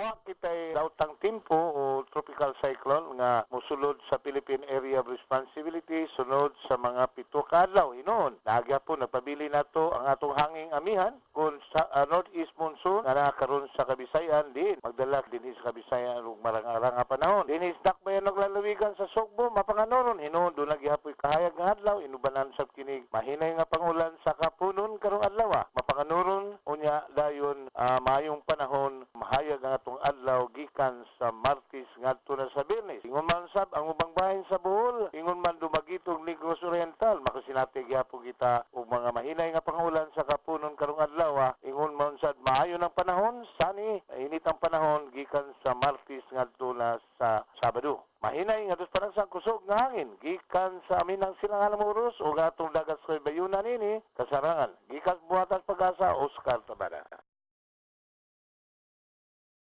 Wa kitay daotang timpo o tropical cyclone nga mosulod sa Philippine Area of Responsibility sunod sa mga 7 ka adlaw. Hinuon, nagyapon nagpabili nato ang atong hanging amihan kung sa northeast monsoon nga naa karon sa Kabisayan din magdala dinhi sa Kabisayan og marang-arang nga panahon. Dinhi sa Dakbayan ug lalawigan sa Sugbo, mapanganoron. Hinuon, duna gihapoy kahayag nga adlaw, inubanan sab kini mahinay nga pangulan sa kapunon karong adlaw. Mapanganoron, unya dayon maayong panahon, mahayag ang atong adlaw gikan sa Martes ngadto na sa Biyernes. Ingon man sab ang ubang bahin sa Bohol, ingon man Dumaguete ug Negros Oriental, makasinati gyapon kita og mga mahinay nga pangulan sa kapunon karong adlaw. Ingon man sad maayo ng panahon, sunny, init ang panahon gikan sa Martes ngadto na sa Sabado. Mahinay nga dos sa kusog nga hangin gikan sa amihanang silangan ng Moros ug atong dagat sa bayunan nini kasarangan. Gikan buhatan Pag-asa, Oscar Tabada.